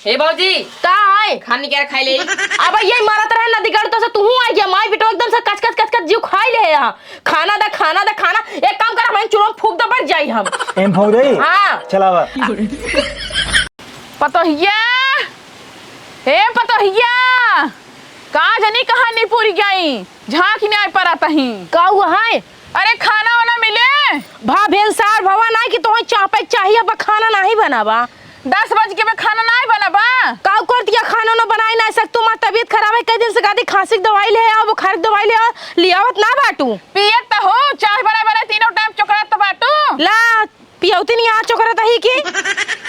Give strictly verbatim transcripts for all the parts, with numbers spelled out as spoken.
हे भौजी, का है? खाना निकाल खाई ले। अब यही मारत रहे नदी गड़ तो से तू आई गया, माई बेटो एकदम से कच कच कच कच जीव खाई ले है यहाँ। खाना दे, खाना दे, खाना। एक काम कर, हमारे चूल्हा में फूक दे, बच जाई हम। एम फूक दे? हाँ। चलावा। पतोहिया, हे पतोहिया, का जनी कहाँ निपुर गई? झांक नहीं परत ही। का हुआ है? अरे खाना वाना मिले? भा भेलसार भवा नाई कि तोहई चापे के चाहिए, अब खाना नाहीं बनावा। दस बज के में खाना नाहीं बनावा? काऊ कर दिया, खाना ना बनाई ना सकतू, मार तबीयत खराब है, कई दिन से गादी खांसी के दवाई ले आओ, बुखार के दवाई ले आओ, लियावत ना बाटू। पियत त हो, चाय बनाए बनाए तीनों टाइम चोकरत त बाटू। ला, पियौती नहीं आ चोकरत ही की?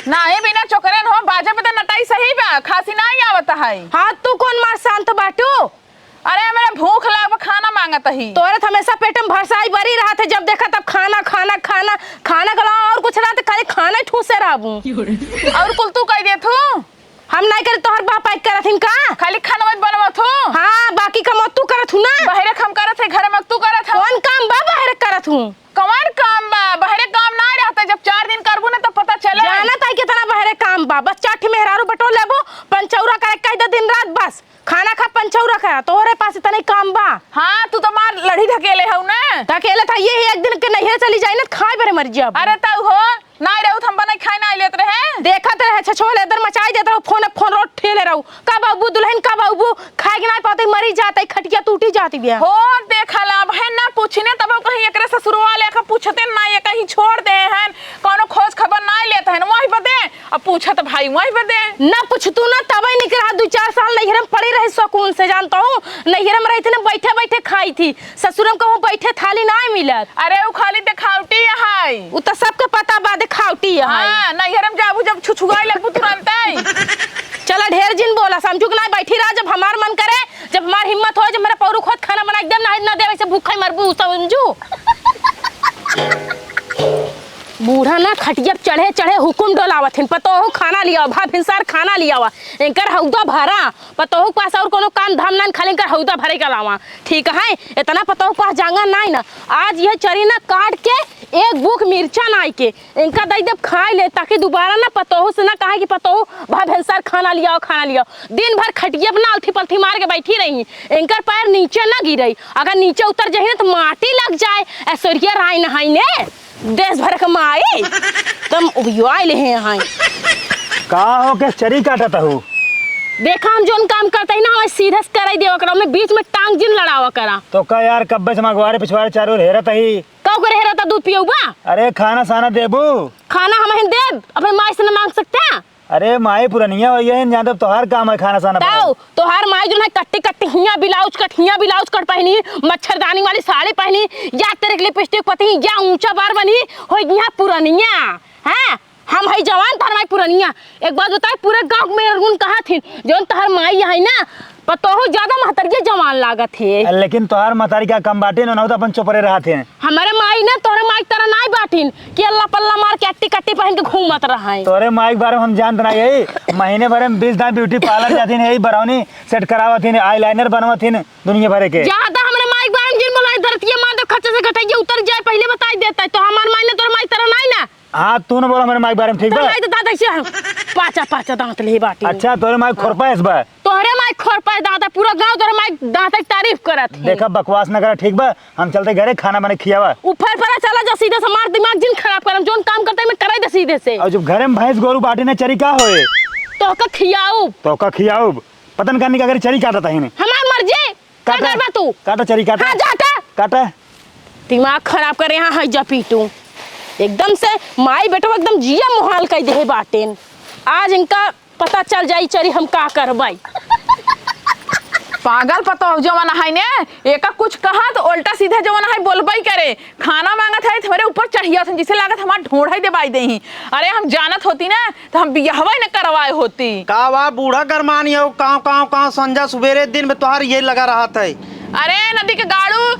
नाहीं, बिना चोकरे न हो, बाजे पे त नटाई सही बा, खांसी नाहीं आवत है। हाँ, तू कौन मार शांत बाटू? अरे, हमरा भूख लाग बा, खाना मांगत ही। तोरे त हमेशा पेट में भरसाई बरी रहत है, जब देखा तब खाना, खाना, खाना, खाना के अलावा और कुछ ना, त खाली खाना ही ठूसे रहबू। और कुल तू कह दे तू? हम नहीं करे, तोहर बाप आई करत हिन का? खाली खाना मत बनवा तू। हाँ, बाकी काम तू करत हूँ ना। बहरे काम करत है, घर में तू करत है। कौन काम बा बहरे करत हूँ? कौन काम बा? बहरे काम ना रहता, जब चार दिन करबू ना तब पता चले। जानत है कितना बहरे काम बा, बस चार ठे मेहरारू बटो लेबू, पंचौरा करे कह दे दिन रात बस। खाना खा, पंचौरा खा, तोहरे पास इतना ही काम बा। हाँ, तू तो मार लड़ी ढकेले हऊ ना। ढकेले था, ये ही एक दिन के नैहरे चली जाई ना, त खाए बरे मर जाब। अरे तऊ हो, नाई रहू त हम बनाई खाए नाई लेत रहे। देखत रहे, छछोले इधर मचाई देत रहू, फोन, फोन रोड ठेले रहू। कब अबू दुल्हन, कब अबू? खाए के नाई पाते, मरी जाते, खटिया टूटी जाती बिया। हो, देखा ला, अब है ना पूछी ने, तब कहीं एकरे ससुरवा ले के पूछते ना, ये कहीं छोड़ दे हैं, कौनो खोज खबर नाई लेत हैं, वही बदे अब पूछत भाई वही बदे। ना पूछतू ना, तबे निक रहा, दू चार साल नैहरे में पड़ी रही सुकून से, जानता हूँ। नैहरे में रही थी ना, बैठे बैठे खाई थी। ससुर में कहूँ बैठे थाली ना मिलत। अरे, उ खाली देखावटी है। उ तो सबके पता बा, देखावटी है। हाँ, नैहरे में जाबू जब छुछुआई लगबू तुरंते। चला, ढेर जिन बोला, समझू के ना, बैठी रहा, जब हमार मन करे, जब हमार हिम्मत हो, जब मेरा पौरुख होत, खाना बना एकदम ना, ना देवे से भूखा ही मरबू, समझू। बूढ़ा ना खटिया पे चढ़े चढ़े हुकुम डोलावत हिन, पतोहू खाना लियावा, भा भिनसार खाना लियावा, इनकर हौदा भरा, पतोहू के पास और कोनो काम धाम ना, खाली इनकर हौदा भरे के अलावा। ठीक है, इतना पतोहू के पास जांगर नाई ना, आज यह चरी ना काट के एक बूक मिर्चा नाई के इनका दई देब खाई ले, ताकि दोबारा ना पतोहू से ना कहे कि पतोहू भा भिनसार खाना लियावा, खाना लियावा। दिन भर खटिया पे ना अलथी पलथी मार के बैठी रही, इनकर पैर नीचे ना गिरे, अगर नीचे उतर जाही ना तो माटी लग जाए। ऐश्वर्या राय नहाई ने देश भर के माई, तुम उबियाए ले हैं। का हो के चरी काटत हो? देखा, हम जोन काम करते ही ना, हमें सीधे से कराई देवा करा, हमें बीच में टांग जिन लड़ावा करा। तो का यार, कब्बे से मगवारे पिछवारे चारों ओर हेरत ही। का करे हेरत, दूध पियौबा? अरे खाना साना देबू? खाना हम ही देब, अपने माई से ना मांग सकते हैं? अरे माई पुरनिया हो गई है, यहाँ तो तोहार काम है खाना साना बनावे। तोहार माई जोन है कट्टी कट्टी हियाँ ब्लाउज कट, हियाँ ब्लाउज कट पहनी, मच्छरदानी वाली साड़ी पहनी, या तेरे के लिपस्टिक पती, या ऊंचा बार बनी, हो यहाँ पुरनिया, हैं? हम है जवान, तोहार माई पुरनिया। एक बात बताए, पूरे गाँव में अरगुन कहा थी, जोन तोहार माई है ना, पतोहू ज्यादा महतरिये जवान लागत है। लेकिन तोहार महतारी का कम बाटे, नौ तो अपन चुपरे रहत हैं। हमारे माई ना तोहरे माई तरह नाई बाटिन कि अल्ला पल्ला मार के अट्टी कट्टी पहन के घूमत रहे। तोहरे माई के बारे में हम जानत ना यही, महीने भर में बीस दान ब्यूटी पार्लर जाती हैं, यही बरौनी सेट करावत हैं, eyeliner बनवत हैं, दुनिया भर के। ज्यादा हमरे माई के बारे में जिन बोला, धरतिया मार दो, खच्चे से गठैया उतर जाए, पहले बताई देता है। तो हमार माई ना तोहरे माई तरह नाई ना। हाँ, तू ना बोला हमारे माई के बारे में, ठीक बा? माई तो दादा से पाचा पाचा दांत ले बाटी। अच्छा, तोहरे माई खुरपा है इस बार। तोहरे माई खुरपा दांत, पूरा गांव तोहरे माई दांत की तारीफ करत है। देखा, बकवास ना करा, ठीक बा? हम चलते घरे, खाना बने खियावा। ऊपर पर चला जा सीधे से, मार दिमाग जिन खराब करम, जोन काम करते मैं करे दे सीधे से। और जब घरे में भैंस गोरू बाटी ना चरी का होए? तो का खियाऊ? तो का खियाऊ? पतन करने का घरे चरी काटत है ने। हमार मर्जी। का काटा, करबा तू? काटा चरी काटा। हाँ, जा हटा। काटा। दिमाग खराब करे यहाँ है जा पीटू। एकदम से माई बेटो एकदम जिया मुहाल कर दे बाटेन। आज इनका पता चल जाई चरी हम का करबाई। पागल पतोह जवन है ने, एका कुछ कहा तो उल्टा सीधा जवन है बोलबई करे। खाना मांगत है, हमारे ऊपर चढ़िया सन, जिसे लागत हमार ढोढ़ा ही दबाई देही। अरे हम जानत होती ना तो हम बियाहवा ही न करवाए होती। का बा बूढ़ा गरमानी हो, काव काव काव संझा सुबेरे दिन में तोहार ये लगा रहत है। अरे नदी के गाड़ू,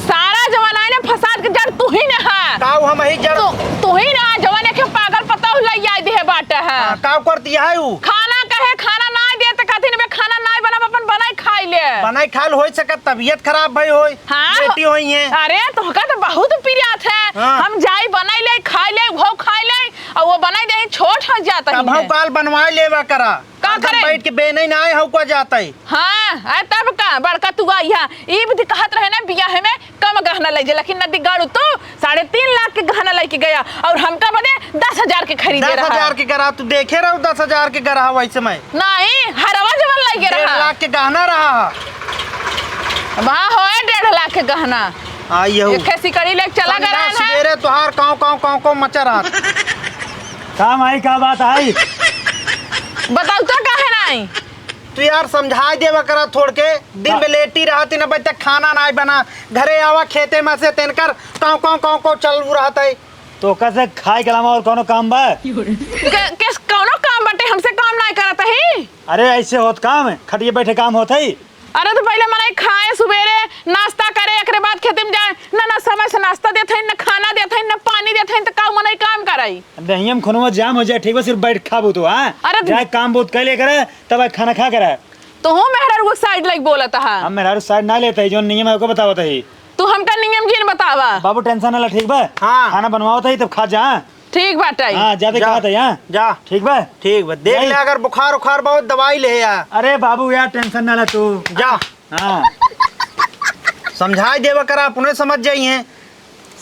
सारा जमाना है ना फसाद के जड़ तू ही ने है। काव हम ही जड़? तू, तू ही ना जवन एक पागल पतोह लई आई दिहे बाटे है। हाँ, काव कर दिया है ऊ? खाना कहे खाना ना दे त कथिन में खाना ना बनाब, अपन बनाई खाई ले। बनाई खाल होई सकत, तबीयत खराब भई होई। हाँ। बेटी होई है। अरे तोहका तो बहुत पिरियात है। हाँ। हम जाई बनाई ले खाई ले, वो खाई ले, और वो बनाई दे छोट हो जाता तब ही हम है। काल बनवाई लेवा करा। करे। बैठ के बेने ना आए, हउ का जाता है। हाँ, आए तब का, बड़का तू आई है। ई बुद्धि कहत रहे ना, बियाह में कम गहना लइ जे, लेकिन नदी गाड़ू तू साढ़े तीन लाख के गहना लइके गया, और हमका बदे दस हजार के खरीदे रहा। दस हजार के गरा, तू देखे रहू दस हजार के गरा वैसे मैं। नहीं, हरवा जवन लइके डेढ़ रहा। लाख के गहना रहा। वहाँ होए डेढ़ लाख के गहना। आई यहू। एक ठे सिकड़ी लेके चला गया संझा है। सवेरे तोहार काँव, काँव, काँव, काँव मचा रहा। का माई, का बात आई? बताऊ तो काहे नाई? तू यार समझाई देवा करा थोड़ के, दिन का? में लेटी रहत ही ना, बच्चा खाना नाई बना, घरे आवा खेते में से तेनकर काँव, काँव, काँव, काँव चलू रहत है। तो कैसे खाए के अलावा और कौनो काम बा? के-, केस कौनो काम बाटे, हमसे काम नाई करत ही। अरे ऐसे होत काम, खटिए बैठे काम होत है? अरे तो पहिले मनई खाए सुबेरे, नाश्ता करे, एकरे बाद खेते में जाए। ना, ना समय से नाश्ता देत हइन, ना खाना देत हइन, ना पानी देत हइन, तो का मनई काम करई? देहिया में खूनवा जाम हो जाए, ठीक बा, सिर्फ बैठ खाबू तू, हाँ? अरे तो जाए काम बहुत कैले करे, तब आए खाना खा करे। तो हूँ मेहरारू के side लाइक बोलत हा। हम मेहरारू side ना लेत ही, जौन नियम है ओके बतावत ही। तू हमका नियम जिन बतावा। बाबू tension ना ला, ठीक बा? हाँ। खाना बनवावत ही, तब खा जा, हाँ? ठीक बाटे। हाँ, जाते जा। कहा था यहाँ। जा। ठीक बा? ठीक बा। देख जाई। ले, अगर बुखार उखार बहुत, दवाई ले आ। अरे बाबू यार, tension ना ला तू। जा। हाँ। समझाई देवा करा, अपने समझ जाई हैं।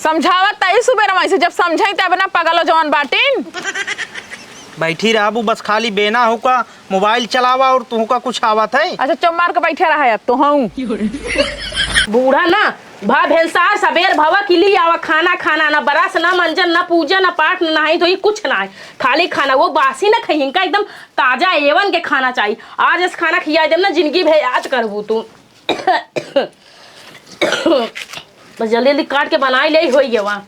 समझावत तई सुबेरवा से, जब समझाई तब ना पगलो जवान बाटिन। बैठी रहबू बस खाली बेना हो का, mobile चलावा और तुहू का कुछ आवत है? अच्छा, चुप मार के बैठे रहा है, तो हूँ। बूढ़ा ना, भा भेलसार सबेर भवा किली आवा, खाना खाना ना, बरस ना मंजन ना पूजा ना पाठ ना नहाई धोई कुछ ना है, खाली खाना। वो बासी ना खइहीं का, एकदम ताजा एवन के खाना चाही। आज इस खाना खिया देम ना, जिंदगी भर याद करबू तू। बस जल्दी जल्दी काट के बनाई ले होई गवा।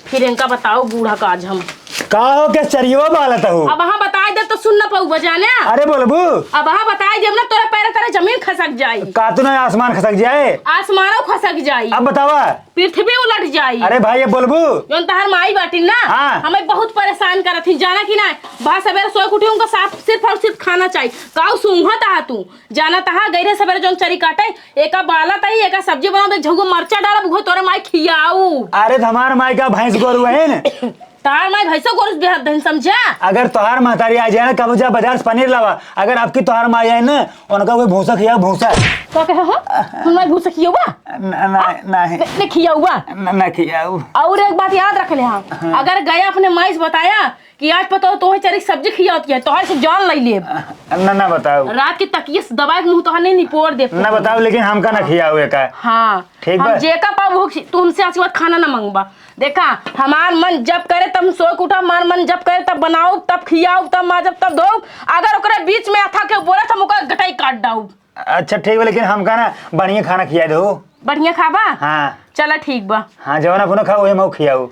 फिर इनका बताओ बूढ़ा का आज हम। का हो के चरियो बालत हो? अब हाँ बताई दे तो सुन ना पाऊ बजाने। अरे बोलबू। अब हाँ बताई देब ना तोरे पैर तले जमीन खसक जाई। का तू ना आसमान खसक जाए? आसमानो खसक जाई। अब बतावा। पृथ्वी उलट जाई। अरे भाई ये बोलबू। जौन तहार माई बाटिन ना। हाँ। हमें बहुत परेशान करत ही जाना कि ना। बा सबेरे सोए के उठी उनका साफ सिर्फ और सिर्फ खाना चाहिए। काऊ सूंघत आ तू। जाना तहा गई रहे सबेरे जौन चरी काटे, एका बाला तई, एका सब्जी बनाओ, दे झगो मरचा डालब, उहो तोरे माई खियाऊ। अरे त हमार माई का भैंस गोरू है न? तहार माई भैंसो गोरू देहत धन समझा। अगर तोहार महतारी आ जाए ना, कहबू जा बाजार से पनीर लावा। अगर आपकी तोहार माई आए ना, उनका कोई भूसा खियाओ, भूसा। का कहे हो? हमार माई भूसा खियावा? न-, न-, नहीं। न-, नहीं खियावा। न-, न खियाऊ। और एक बात याद रख ले हाँ। हाँ। अगर गया अपने माई से बताया, कि आज पता हो तोहे चरी के सब्जी खियावत है, तोहे से जान लई लेब। ना, ना बताऊ। रात के तकिए से दबाए के मुंह तोहार नहीं निपोर देब। ना बताऊ, लेकिन हमका ना खियावे का। हाँ। ठीक हम बा। जेका पाऊ वो खि-, तू हमसे आज के बाद खाना ना मंगबा। देखा, हमार मन जब करे तब हम सोए के उठा, हमार मन जब करे तब बनाऊ, तब खियाऊ, तब माजब, तब धोऊ। अगर ओकरे बीच में अथा के बोला त हम ओकर गटाई काट डाऊ। अच्छा ठीक बा, लेकिन हमका ना बढ़िया खाना खिया दो। बढ़िया खाबा? हाँ। चला ठीक बा। हाँ, जवन अपनो खाऊ, वही मऊ खियाऊ।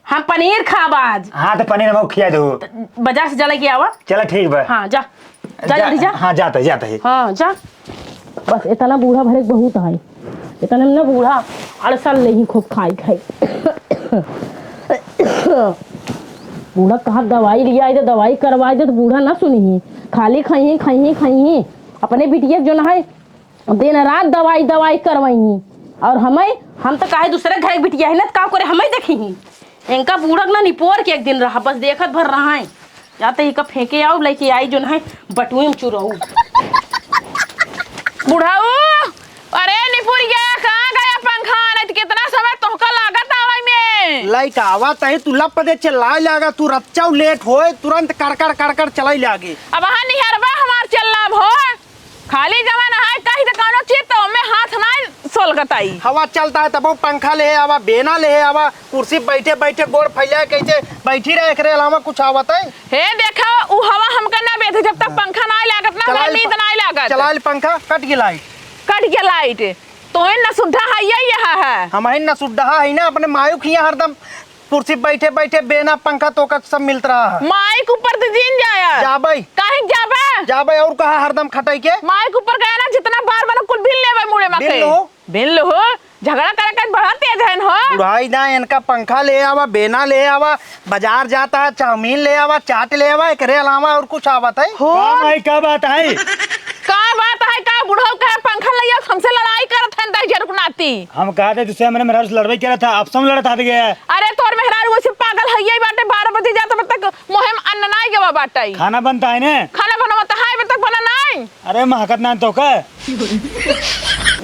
हम पनीर खाब आज। हाँ, तो पनीर हमको खिया दो। त बाजार से जा लेके आवा। चला, ठीक बा। हाँ, जा। जा, जा, जल्दी जा। हाँ, जाता है, जाता है। हाँ, जा। बस इतना बूढ़ा भरे बहुत है। इतना में ना बूढ़ा अड़सल ले ही खूब खाई खाई। बूढ़ा कहा दवाई लिया आई तो दवाई करवाई दे तो बूढ़ा ना सुनी ही। खाली खाई ही, खाई ही, खाई ही। अपने बिटिया जो ना है दिन रात दवाई, दवाई करवाई। और हमें, हम तो काहे दूसरे घर के बिटिया है ना, तो का करे हमें देखी ही। इनका बूढ़क ना निपोर के एक दिन रहा, बस देखत भर रहा है। या तो इका फेंके आऊ, लेके आई जो ना है, बटुए में चुराऊ। बुढ़ाऊ, अरे निपुरिया, कहाँ गया पंखा? नहीं तो कितना समय तोहका लागत आवै में। लाइट आवा तही तू लप दे चिल्लाए लागा, तू रच्चाऊ लेट होए, तुरंत कड़कड़ कड़कड़ चलाई लागे। अब हाँ निहरबा हमार चिल्लाब हो। खाली जवन है कही त कौनो चीज त ओमे हाथ ना सोलगत आई। हवा चलता है तब पंखा ले आवा, बेना ले आवा, कुर्सी बैठे बैठे गोड़ फैला कैसे बैठी रहे, एकरे अलावा कुछ आवत है? हे देखा, उ हवा हमका ना बेधे जब तक हाँ। पंखा ना लागत ना, चला हमार ले नींद पं-, ना लागत। चला ले पंखा, कट गई लाइट। कट गया लाइट। तोहे ना सुद्धा है, यही यहाँ है। हम ही ना सुद्धा है ना, अपने मायू खिया हरदम कुर्सी बैठे बैठे बेना पंखा तोका सब मिलत रहा है। माई के ऊपर तो जीन जाया। जाबे। काहे के जाबे? जाबे और कहा हरदम खटाई के? माई के ऊपर गया ना, जितना बार बना कुल बिल लेबे मुड़े मा बिल के। लो। बिल लो हो। झगड़ा करे के बड़ा तेज है हो। बुढ़ाई ना, इनका पंखा ले आवा, बेना ले आवा, बाजार जाता है, चाउमीन ले आवा, चाट ले आवा, एकरे अलावा और कुछ आवत है? हो। का भाई, का बात है? का बात है, का बुढ़ऊ कहे पंखा ले आओ, हमसे लड़ाई करत है दाई जरुक नाती। हम कहा थे तुझसे, हमरे मेहरारू से लड़वाई करा था, आपस में लड़त हाथ गया है। अरे तोर मेहरारू वैसे पागल है, यही बाटे, बारह बजे जात बा तक मुँह में अन्न ना गवा बाटे। खाना बनता है ने? खाना बनवा तो है, बे तक बना अरे महकत ना तो का?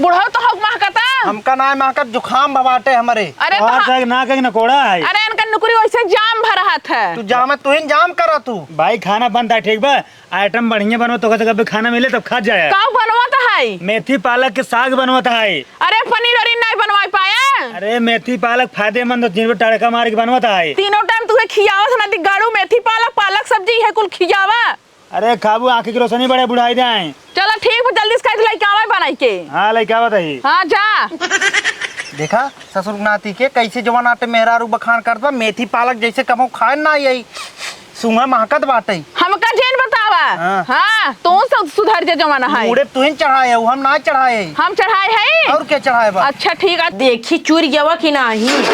बुढ़ऊ तो हक महकता। हमका ना महकत, जुकाम बा बाटे हमरे। अरे तोहार बा- साग ना कहीं नकोड़ा है। अरे इनका नुकरी वैसे जाम भरहत है। तू जाम, तू ही जाम करा तू। भाई खाना बनता है ठीक बा, आइटम बढ़िया बनवा तो कभी खाना मिले तब खा जाए। का बनवत है? मेथी पालक के साग बनवत है। अरे पनीर वनीर नहीं बनवाई पाए? अरे मेथी पालक फायदेमंद हो, जिन पर तड़का मार के बनवत है। तीनों टाइम तुहे खियावत ना दिगाड़ू, मेथी पालक, पालक सब्जी है कुल खियावा। अरे खाबू, आँखी की रोशनी बढ़े, बुढ़ाई जाए। चलो ठीक बा, जल्दी से खाई लइके आवे बनाई के। हाँ लइके आवत है। हाँ जा। देखा ससुर नाती के कैसे जवान आटे मेहरारू बखान करत बा, मेथी पालक जैसे कबो खाए ना आई, सुंघा महकत बाटे। हमका जेन बतावा। हाँ। हाँ, तू सब सुधर जे जमाना है। मुड़े तुहिन चढ़ाए हो, हम ना चढ़ाए। हम चढ़ाए है। और क्या चढ़ाए बा? अच्छा ठीक है। देखी चूर गवा कि नाही।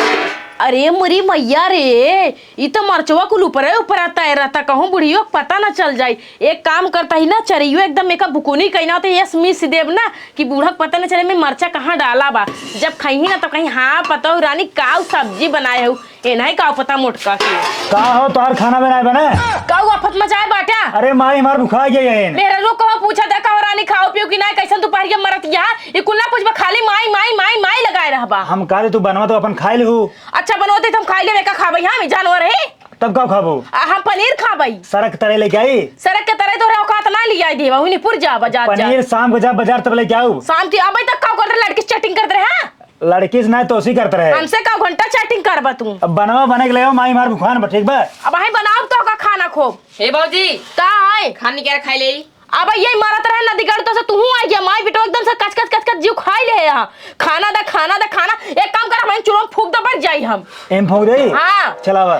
अरे मोरी मैया रे, ई तो मरचवा कुल ऊपरे ऊपर आता है रहता, कहूँ बुढ़ियो के पता ना चल जाई। एक काम करता ही ना, चरियो एकदम एका बुकुनी कइना होते, यस मिस देब ना कि बूढ़ा के पता ना चले मैं मरचा कहाँ डाला बा। जब खइही ना तो कहीं हाँ पता हो रानी काऊ सब्जी बनाए हो, ए नहीं काऊ पता मोटका के। का हो तोहार खाना बनाए बने? काऊ आफत मचाए बाटा? अरे माई हमार भुखा गई है। मेहरारू कहो पूछा दे कहो रानी खाओ पियो कि नहीं, कैसन दोपहरिया मरत यहाँ, ये कुल ना पूछबा खाली माई माई माई माई लगाए रहबा। हम कहा तू बनवा तो अपन खाए लहू। अच्छा बनवते त हम खाई लेबे, का खाबई हम, जानवर है? तब का खाबो? आ, हम पनीर खाबई। सरक तरे लेके आई? सरक के तरे तोहरे औकात ना लियाई देबा, उन्हीं पुर जा बाजार जा। पनीर शाम को जा बाजार तब लेके आऊ। शाम की अबे तक का करत रहे, लड़की से चैटिंग करत रहे, हाँ? लड़की से ना तोसी करत रहे। हमसे का घंटा चैटिंग करबा तू? अब बनवा बने के ले आओ, माई मार भुखान बा, ठीक बा? अब वहीं बनाओ तो का खाना खूब। हे भौजी, का है? खानी क्या खाई ले? अब यही मरत रहे नदीगढ़ तो से तुहू आई गया, माई बेटो एकदम से कचकच कचकच जीव खाई ले है यहाँ। खाना दा, खाना दा, खाना। एक काम कर, हम चूल्हा में फूक दे, बच जाई हम। एम फूक दे? हाँ। चलावा।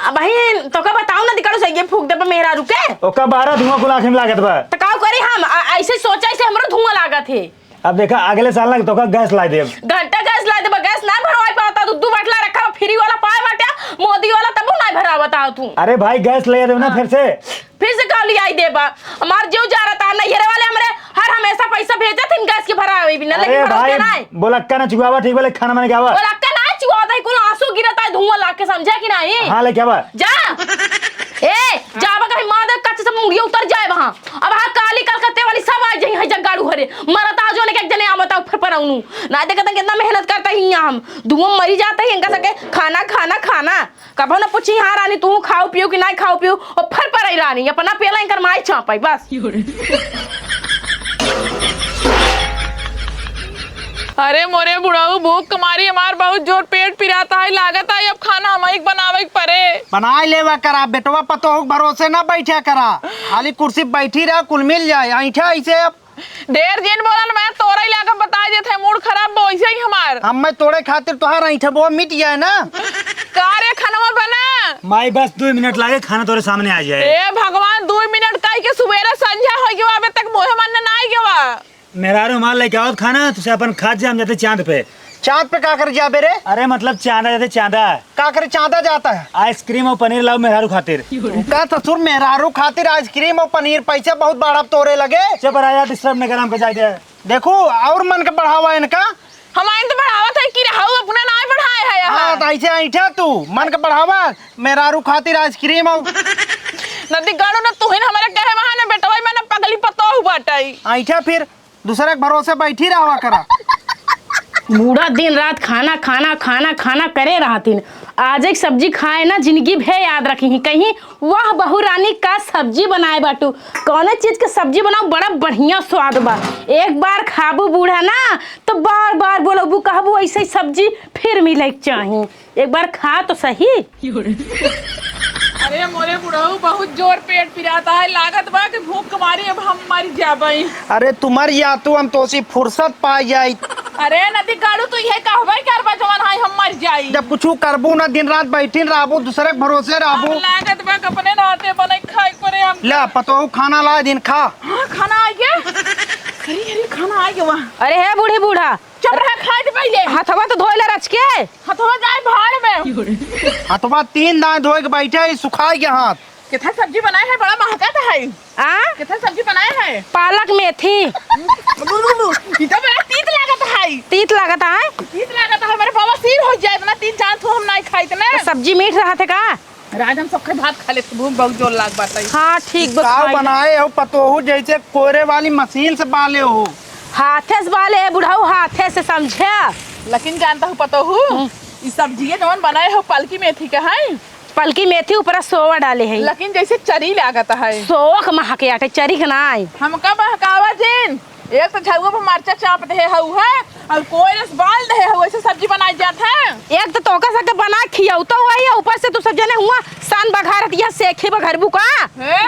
अब भाई तो का बताओ नदीगढ़ से ये फूक दे बा मेहरारू के। ओका बारह धुआं कुल आँख में लागत बा। तो का करी हम? आ, ऐसे सोचा, ऐसे हमरो धुआं लागत है। अब देखा अगले साल ना तो का गैस ला देब। घंटा गैस ला देबा, गैस ना भरवाई पावता, दू दू बाटला रखा बा, फ्री वाला पाए बाटे, मोदी वाला तबो ना भरावता तू। अरे भाई गैस ले देब ना हाँ। फिर से। फिर से का लियाई देबा? हमार जीव जा रहता है, नैहरे वाले हमरे हर हमेशा पैसा भेजत हैं गैस के भरावे बिना, लेकिन अरे भरोसे भाई, ना है। बोलक्का ना चुआवा, ठीक बोले, खाना माने के आवा। बोलक्का ना चुआवा, कुल आंसू गिरता है, धुआं लाग के, समझा कि नहीं? हाँ, लेके आवा। जा। ए, जाबा कहीं मार दे, कच्चे से मुड़िया उतर जाए वहाँ। अब हाँ, काली कलकत्ते वाली सब आ जाई है जग्गाड़ू हरे। मरत आ जो ने के एक जने आवत आओ फिर परौनू। ना देखत हैं कितना मेहनत करता ही यहाँ हम। धुआं मरी जाता ही इनका सके खाना, खाना, खाना। कभो न पूछी, "हाँ रानी, तू खाऊ पियो कि नाहीं खाऊ पियो?" और फर पर आई रानी, अपना पेला इनकर माई चापई, बस। अरे मोरे बुढ़ऊ, भूख के मारी हमार बहुत जोर पेट पिराता है, लागत है अब खाना हमही के बनावे के परे। बनाए लेवा करा, बेटवा पतोह के भरोसे ना बैठा करा, खाली कुर्सी पे बैठी रहा, कुल मिल जाए, ऐठा ऐसे अब। ढेर जिन बोलन, मैं तोरे लाके बताई देत है, मूड खराब बा वैसे ही हमार। अब मैं तोरे खातिर तोहार ऐंठबो मिट जाए ना। का रे, खनवा बना? माई, बस दो मिनट लागे, खाना तोरे सामने आ जाए। ए भगवान, दो मिनट काई के सुबेरे संझा होई गवा, अबे तक मुँहे मन ना आई गवा। मेहरारू हमार लेके आवत खाना, तुसे अपन खात जा, हम जाते चांद पे। चांद पे का कर जाबे रे? अरे मतलब चांदा जाते, चांदा। का करे चांदा जाता है? आइसक्रीम और पनीर लाओ मेहरारू खातिर। का ससुर मेहरारू खातिर आइसक्रीम और पनीर, पैसा बहुत बाढ़ब तोरे लगे। चुप रहा यार, डिस्टर्ब नहीं कर हमको, जाए दे। देखो और मन के बढ़ावा इनका। हम आइन तो बढ़ावत है कि रहू अपना नाय बढ़ाए है यहाँ। हाँ, तो ऐसे ऐठा तू, मन के बढ़ावा, मेहरारू खातिर आइसक्रीम और नदी गाड़ू ना तुहिन हमारे कहे वहाँ ना बेटवाई में ना पगली पतोहू बाटई। ऐठा फिर दूसरे के भरोसे बैठी रहवा करा। बूढ़ा दिन रात खाना, खाना, खाना, खाना करे रहतिन। आज एक सब्जी खाए ना, जिंदगी भे याद रखी ही। कहीं, "वाह, बहू रानी का सब्जी बनाए बाटू। कौने चीज के सब्जी बनाओ, बड़ा बढ़िया स्वाद बा।" एक बार खाबू बूढ़ा ना, तो बार बार बोलबू, कहबू, "ऐसे सब्जी फिर मिले के चाही।" एक बार खा तो सही। अरे मोरे बुढ़ऊ, बहुत जोर पेट पिराता है, लागत बा कि भूख के मारी अब हम मर जाबई। अरे तू मर जा तू, हम तोसी फुर्सत पा जाई। अरे नदी गाड़ू, तू ये कहबे करबा जवन हाय हम मर जाई। जब कुछ करबू ना, दिन रात बैठिन रहबू, दूसरे के भरोसे रहबू। अब लागत बा कि अपने नाते बने खाए परे हम। ले पतोहू खाना ला दिन खा। हाँ, खाना आ गया। अरे अरे, खाना आ गया वहाँ। अरे हे बूढ़ी बूढ़ा, चुप रहा, खाए दे पहले। हथवा तो धोए ले रच के। हथवा जाए भाड़ में। हथवा तीन दाएं धोए के बैठे, ई सुखाए के हाथ। कितना सब्जी बनाए है, बड़ा महकत है। आ? कितना सब्जी बनाए है? पालक मेथी। ई तो बड़ा तीत लागत है। तीत लागत है? तीत लागत है, मेरे बवासीर हो जाए, इतना तीन चार ठो हम नहीं खाई इतने। तो सब्जी मीठ रहत है का? राज, हम सबके भात खा लेत, भूख बहुत जोर लाग बाटे। हाँ, ठीक बा, का खाई। बनाए हो पतोहू, जैसे कोरे वाली मशीन से बाले हो? हाथे से बाले है बुढ़ऊ, हाथे से, समझे? लेकिन जानता हूँ पतोहू, हम्म। ई सब्जिया जवन बनाए हो पलकी मेथी के है, पलकी मेथी ऊपर सोवा डाले है। लेकिन जैसे चरी लागत है। सोवा के महके आटे, चरी के नाई। हमका बहकावा जिन। एक तो झउआ पर मरचा चाप देहे हउ है, और कोई रस बाल देहे हउ, ऐसे सब्जी बनाई जात है। एक तो तोका सबके बना खियाऊ तो वही है, ऊपर से तू सब जने हुआ सान बघारत यह सेखे बघरबू का? हे,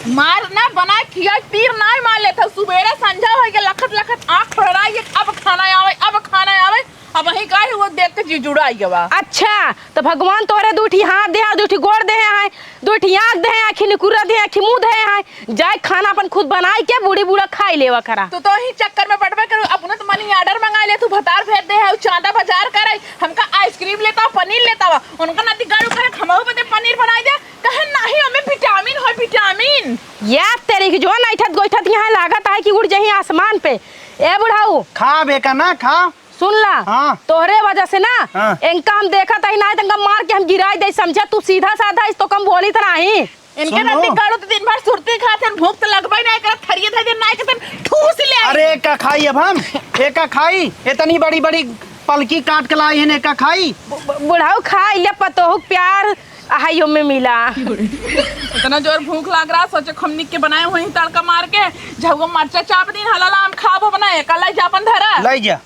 मार ना बना खिया, तीर नाई मार लेत हउ। सुबेरे संझा होई के लखत लखत आँख फड़राई के, अब खाना आवे, अब खाना आवे। अब वही काहे वो देख के जी जुड़ा गवा। अच्छा, तो भगवान तोरे दू ठी हाथ दे हैं, दू ठी गोड़ दे हैं, दू ठी आँख दे हैं, आँखी निकुरा दे हैं, आँखी मुँह दे हैं, जाए खाना अपन खुद बनाई के बूढ़ी बूढ़ा खाई लेवा करा। तू तो ही चक्कर में पड़बे करू, अपने तो money order मंगा ले, तू भतार भेज दे है, चांदा बाजार करे, हमका ice cream लेता, पनीर लेता हुआ, उनका नाती गाड़ू करे, हमहू बदे पनीर बनाई दे, कहे नाही, ओमे vitamin हो, vitamin। या तेरी की जो नैठत गोइठत यहाँ लागत है कि उड़ जही आसमान पे। ए बुढ़ऊ। खा बेका ना, खा। सुन ला, हाँ। तोहरे वजह से ना, हाँ। इनका हम देखत ही ना, इनका मार के हम गिराई दे, समझे? तू सीधा साधा इस तो कम बोली त नाही। इनके सुनो। नाती गाड़ू तो दिन भर सुरती खात हन, भूख तो लगबे नहीं करत, थरिये धरिये नहीं करत, ठूस ले आई। अरे, एका खाई अब हम, एका खाई, इतनी बड़ी बड़ी पलकी काट के लाई है, एका खाई। बु-, बु-, बुढ़ऊ खाई ले, पतोहू प्यार अहाइयो में मिला। इतना जोर भूख लाग रहा, सोचे हमनी के बनाए हुए ही तड़का मार के, झउआ मरचा चाप दिन, हलाला हम खाब, बनाए, एका लाई जा अपन धरा। लाई जा।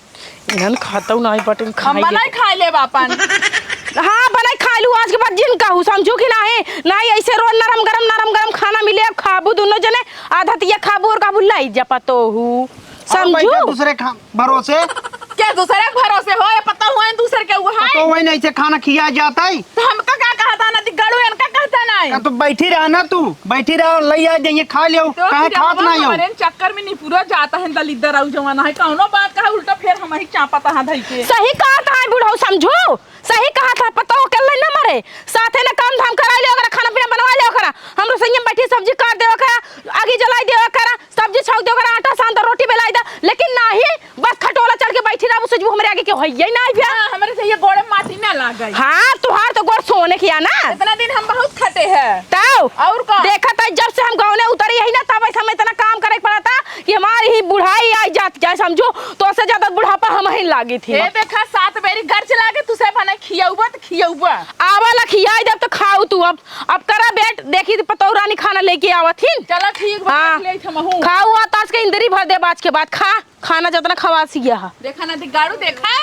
इन्हन खातौ नाहीं बटिन हम खाई बनाई लेते। खाई लेब आपन। हाँ, बनाई खाई लू, आज के बाद जिन कहू, समझू कि नाहीं? नाहीं, ऐसे रोज नरम गरम, नरम गरम खाना मिले, अब खाबू दुनो जने, आधा तिया खाबू और कहबू, "लाई जा पतोहू।" अब समझू? बैठे दूसरे खा-, भरोसे। क्या दूसरे के भरोसे हो? ये पता हुआ है दूसरे के हुआ है? पता हुआ ही नहीं से खाना खिया जाता है। तो हमका का कहता ना, दिगाड़ू इनका कहता ना है। का तो बैठी रहा ना तू, बैठी रहा, लई आ जाइए, खा लियो, तो काहे फिर खात हम ना हो? हमारे चक्कर में नहीं पूरा जाता है, दलिद्दर आऊ जवाना है, कौनो बात कहा उल्टा, फिर हम ही चापा तहाँ धई के। सही कहत है बुढ़ऊ, समझू, सही कहत है, पता हो अकेले न मरे, साथे न काम धाम कराई ले ओकरा, खाना पीना बनवा ले ओकरा, हम रसोई में बैठी सब्जी काट दे ओकरा, आगी जलाई दे ओकरा, सब्जी छौंक दे ओकरा, आटा सान दे, रोटी बेलाई दे, लेकिन नाही, बस खटोला चढ़ के बैठी रहबू, सोचबू हमरे आगे केहू हइये ना भैया। हाँ, हमरे से ये गोड़े माटी ना लागे। हाँ, तुहार तो गोड़ सोने किया ना। इतना दिन हम बहुत खटे हैं। तब? और का? देखत है, जब से हम गौने उतरी यही ना, तब से हम इतना काम करे के पड़ता कि हमारी ही बुढ़ाई आई जात जाए, समझू, तो से ज्यादा बुढ़ापा हम ही लागी थी। ए, देखा, सात बेरी घर चला के तुसे बने खियौबा त खियौबा। आवा ला खियाई देब त खाऊ तू अब। अब करा बेट, देखी त पतोह रानी खाना लेके आवत हिन। चला ठीक बा, हाँ। खियाई हमहू। खाऊ आ तास के इंदरी भर देब आज के बाद, खा। खाना जतना खवासी गया है। देखा ना, दिगाड़ू देखा,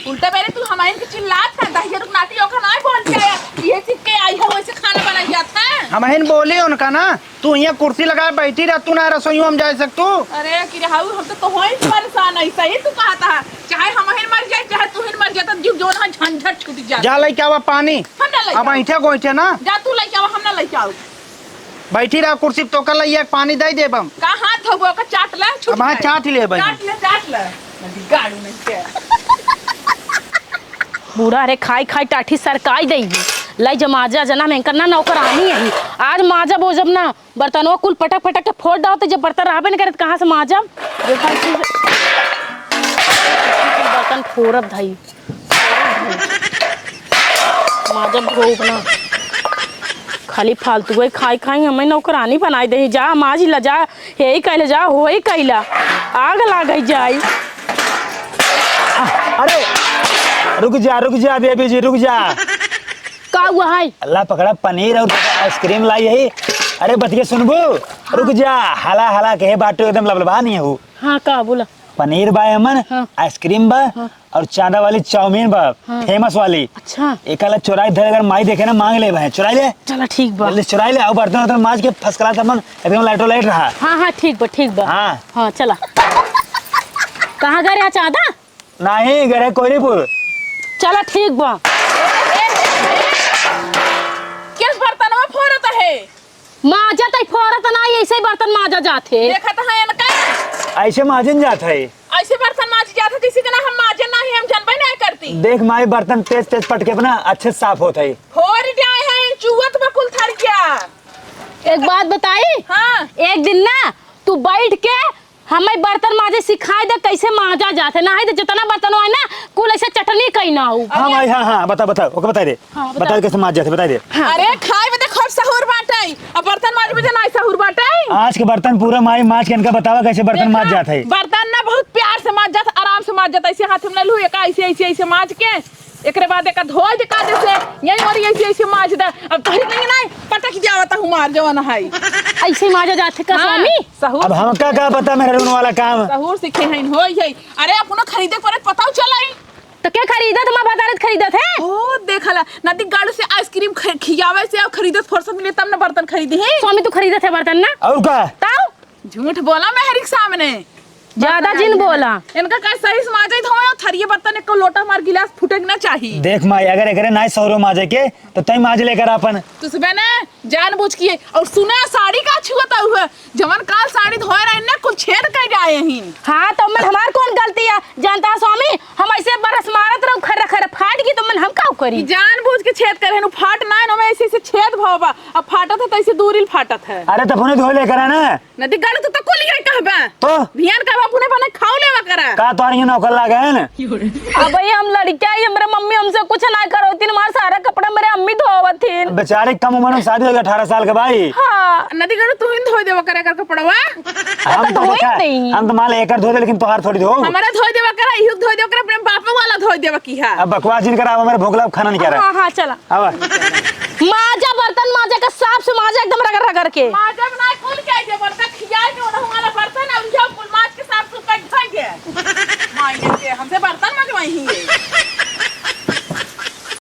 उल्टा बेरे तू हमाइन के चिल्लात था, दहिया रुक नाती ओखा नाय बोल के आया, ये सीख के आई है, वैसे खाना बनाई जात है। हमहिन बोली उनका ना, तू यहाँ कुर्सी लगाए बैठी रह, तू ना रसोई में जाए सक तू। अरे कि रहू, हम तो तोहई परेशान है, सही तू कहत है, चाहे हमहिन मर जाए, चाहे तूहिन मर जाए, तो जीव जोन है झंझट छूट जाए। जा लइके आवा पानी। हम ना लइके अब आऊ। ऐठे गोइठे ना। जा तू लइके आवा, हम ना लइके आऊ। बैठी रहा कुर्सी पे, तोका लइया के पानी दे देब हम। का हाथ धोबो, ओका चाट ले, छूट अब हाँ जाए। चाट ले भाई। चाट ले, चाट ले। नदी गाड़ू नहीं के। बूढ़ा रे खाई खाई टाठी सरकाई देगी। लाई जब माजा जना में करना नौकरानी है। आज माजा बोजब ना, बर्तनवा कुल पटक पटक के फोड़ डालते, जब बर्तन रहबे न करे तो कहाँ से माजब? देखा इसी से बर्तन फोड़ब धाई। माजब धोब ना। खाली फालतू है, खाई खाई हमें नौकरानी बनाई दे। जा माज ला जा, हे ही कहले जा, हो ही कहला। आग लाग जाई। अरे रुक जा, रुक जा बेबी जी, रुक जा। का हुआ है? अल्लाह पकड़ा, पनीर और आइसक्रीम लाई है। अरे बतिया सुनबू? हाँ। रुक जा, हला हला के बाटो एकदम लबलबा नहीं हो। हाँ, का बोला? पनीर बा एमन, हाँ। आइसक्रीम बा, हाँ। और चांदा वाली चाउमीन बा, हाँ। फेमस वाली। अच्छा। एका ला चोराई धर, अगर माई देखे ना, मांग ले भाई, चुराई ले। चला ठीक बा। जल्दी चुराई ले, आओ बर्तन वर्तन माज के फर्स्ट क्लास अपन एकदम लाइटो लाइट रहा। हाँ, हाँ, ठीक बा, ठीक बा। हाँ। हाँ, चला। कहाँ गए रहा चांदा? नहीं, गए रहे कोहरीपुर। चला ठीक बा। किस बर्तन में फोड़त है? माजत है, फोरत नाही, ऐसे ही बर्तन माजा जात है। देखत है इनका। ऐसे माजन जात है। ऐसे बर्तन माज जात है, जैसे कि ना हम माजन नाही, हम जनबे नाही करती। देख माई, बर्तन तेज तेज पटके अपना अच्छे से साफ होत है। फोड़ जाए है, चुअत बकुल थर क्या। एक बात बताई? हाँ। एक दिन ना तू बैठ के हमें बर्तन माजे सिखाई दे, कैसे माजा जात है। नाहीं तो जितना बर्तन होए ना, कुल ऐसे चटनी कहीं ना हो। हाँ भाई, हाँ, हाँ, बता, बता, ओके, बता दे। हाँ, बता। बता दे कैसे माज जात है, बता दे। हाँ। अरे, खाए में तो खूब सहूर बाटे, अब बर्तन माजे में तो नाहीं सहूर बाटे। आज के बर्तन पूरा माई माज के इनका बतावा कैसे बर्तन माज जात है। बर्तन ना बहुत प्यार से माज जात, आराम से माज जात, ऐसे हाथ में ले लू, एक ऐसे, ऐसे, ऐसे माज के एकरे बाद एका धोए दे कायदे से, यही ओरी ऐसे, ऐसे माज दे। अब तोहरी नहीं, नहीं, पटक जावत हूँ मार जवन है। ऐसे माजा जात है का हाँ, स्वामी? सहूर अब हमका का पता मेहरारून वाला काम। सहूर सीखे हैं, होई है। अरे, अपनो खरीदे के पड़े, पता चला ही। तो के खरीदत, माँ बतारत खरीदत है? ओ, देखला, नदी गाड़ू से आइसक्रीम ख-, खियावे से और खरीदत फुर्सत मिले तब न बर्तन खरीदी है। स्वामी, तू खरीदत है बर्तन ना? और का? ताऊ? झूठ बोला मेहरी के सामने। ज्यादा जिन बोला। इनका का सही से माजे धोए, थरिये बर्तन एक लोटा हमार गिलास फूटे के ना चाही। देख माई, अगर एकरे नाई सौरो माजे के, तो तई माज लेकर अपन। तू सुबह ने जानबूझ के, और सुना साड़ी का छुअत हुआ, जवन काल साड़ी धोए रहे ना, कुल छेद कर जाए ही। हाँ, तो मन हमार कौन गलती है? जानता है स्वामी, हम ऐसे बरस मारत रहो, खर खर फाट गई, तो मन हम का करी? जानबूझ के छेद करे, नु फाट ना, नु में ऐसे ऐसे छेद भवा, अब फाटत है तो ऐसे दूरिल फाटत है। अरे तो अपने धोए लेकर आना। नदी गाड़ू तो, तो कुल यही कहबा। तो? भियान कहबा अपने बने खाओ लेवा करा। का तोहर ये नौकर लागे है ना? अब ये हम लड़किया ही, हमरे मम्मी हमसे कुछ ना करो, तीन मार सारा कपड़ा मेरे अम्मी धोवत थी। बेचारे कम उम्र में शादी हो गया, अठारह साल के भाई। हाँ। नदी गाड़ू तू ही धोई देवा करे कर कपड़वा। हम तो तो धोई देखा, नहीं। हम तो मान ले एकर धो दे, लेकिन तोहार थोड़ी धो। हमारा धोई देवा करा, इहुक धोई देवा करा, अपने बापे वाला धोई देवा की है। अब बकवास जिन करा, अब हमारे भोगला खाना नहीं करा। हाँ, हाँ, चला। आवा। माजा बर्तन माजा का साफ से माजा एकदम रगड़ रगड़ के। माजा बनाए कुल के जे बर्तन खियाए के ओढ़ वाला बर्तन और यह कुल माज के साफ सुफ कर धोई दे। माई के हमसे बर्तन मजवाई ही।